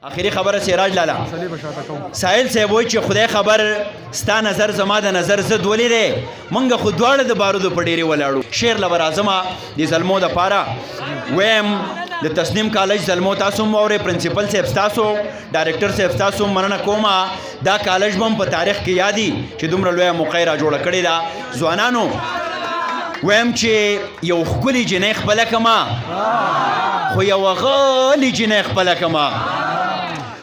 اخري خبره سراج لالا ساحل صاحب وایي چې خدای خبر ستا نظر زما د نظر ضد ولې دی، مونږ خو دواړه د بارودو په ډېرې ولاړو. شعر له به راځمه د زلمو دپاره وایم، د تسنیم کالج زلمو تاسو هم واورئ، پرنسپل صاحب ستاسو، ډایرکټر صاحب ستاسو هم مننه کومه. دا کالج به هم په تاریخ کې یادي چې دومره لویه موقع یې را جوړه کړې ده. ځوانانو وایم چې یو ښکلې جینۍ خپله کما، خو یوه غلې جینۍ خپله کما.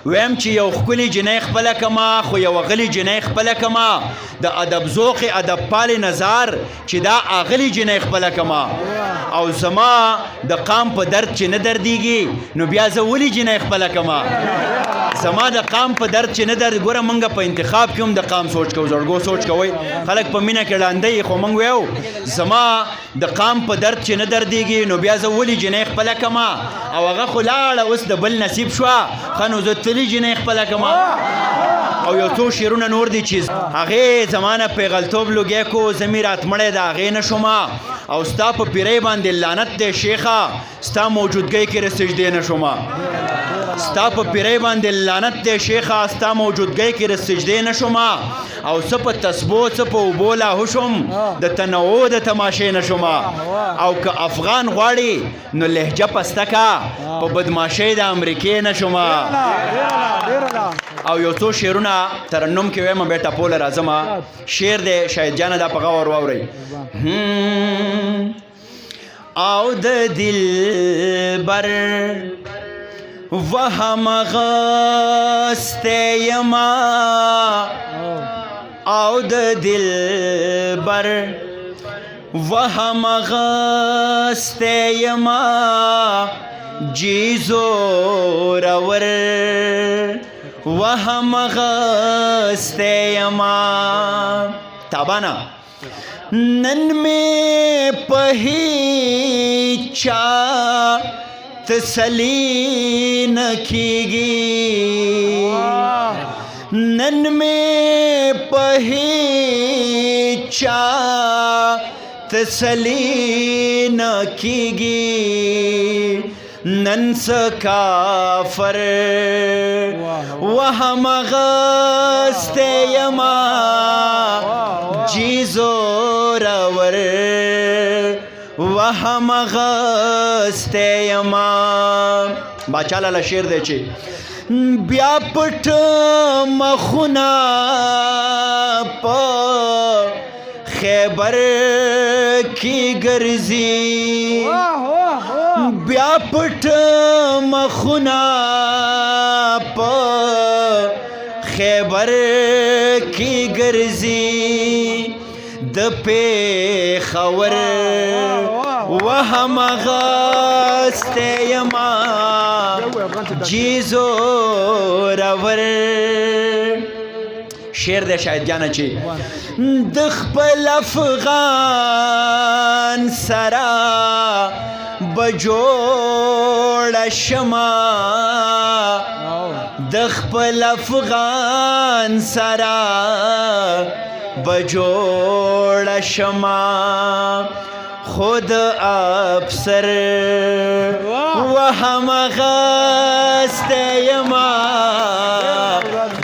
وایم چې یو ښکلې جینۍ خپله کما، خو یوه غلې جینۍ خپله کما. د ادب ذوق ادب پالې نظار چې دا اغلې جینۍ خپله کما، او زما د قام په درد چې نه دردیږي نو بیا زه ولې جینۍ خپله کما. زما د قام په درد چې نه درد، ګوره مونږ په انتخاب کې هم د قام سوچ کوو، زړګو سوچ کوئ، خلک په مینه کې ړانده یي، خو مونږ ویو زما د قام په درد چې نه دردیږي نو بیا زه ولې جینۍ خپله کما، او هغه خو لاړه اوس د بل نصیب شوه، ښه نو زه تللې جینۍ خپله کما. او یو څو شعرونه نور دي چې هغې زمانه پیغلتوب لوګی کو، زه مې راتمړی د هغې نه شومه، او ستا په پیرۍ باندې لعنت دی شیخه، ستا موجودګۍ کې رسجدې نه شومه. ستا په پیرۍ باندې لعنت دی شیخه، ستا موجودګۍ کې رسجدې نه شومه، او څه په تسبو څه په اوبو لاهو شوم، د تنوع د تماشې نه شومه. او که افغان غواړي نو لهجه پسته کا، په بدماشۍ د امریکې نه شومه. او یو څو شعرونه ترنم کې وایم، بیا ټپوله راځمه. شعر دی شاهد جانه، دا په غور واورئ. او د دلبر وهم غستی یما، او د دلبر وهم غستی یما، جی زورور وهم غستی یما. تابانه نن مې په هیچا تسلی نه کیږي، نن مې په هیچا تسلی نه کیږي، نن څه کافر وهم غستی یما، جی زورور وهم غستی یما. باچا لالا شعر دی چې بیا پټ مخونه په خیبر کې ګرځي، بیا پټ مخونه په خیبر کې ګرځي، د پېښور وهم غستی یما، جی زورور. شعر دی شاهد جانه چې د خپل افغان سره به جوړه شمه، د خپل افغان سره به جوړه شمه، خود افسر وهم غستی یما،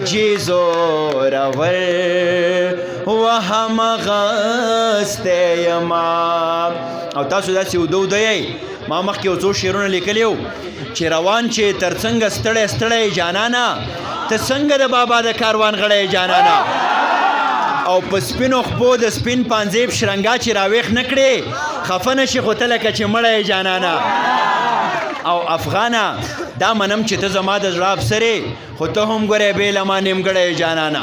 جی زورور وهم غستی یما. او تاسو داسې اوده اوده یئ، ما مخکې یو څو شعرونه لیکلي وو چې روان چې تر څنګه ستړی ستړی جانانه، ته څنګه د بابا د کاروان غړی جانانه، او په سپینو خپو د سپین پانزیب شرنګا چې راویښ نه کړې، خفه نه شي خو ته لکه چې مړی جانانه. او افغانه دا منم چې ته زما د زړه افسر یې، خو ته هم ګورې بې له ما نیمګړی جانانه.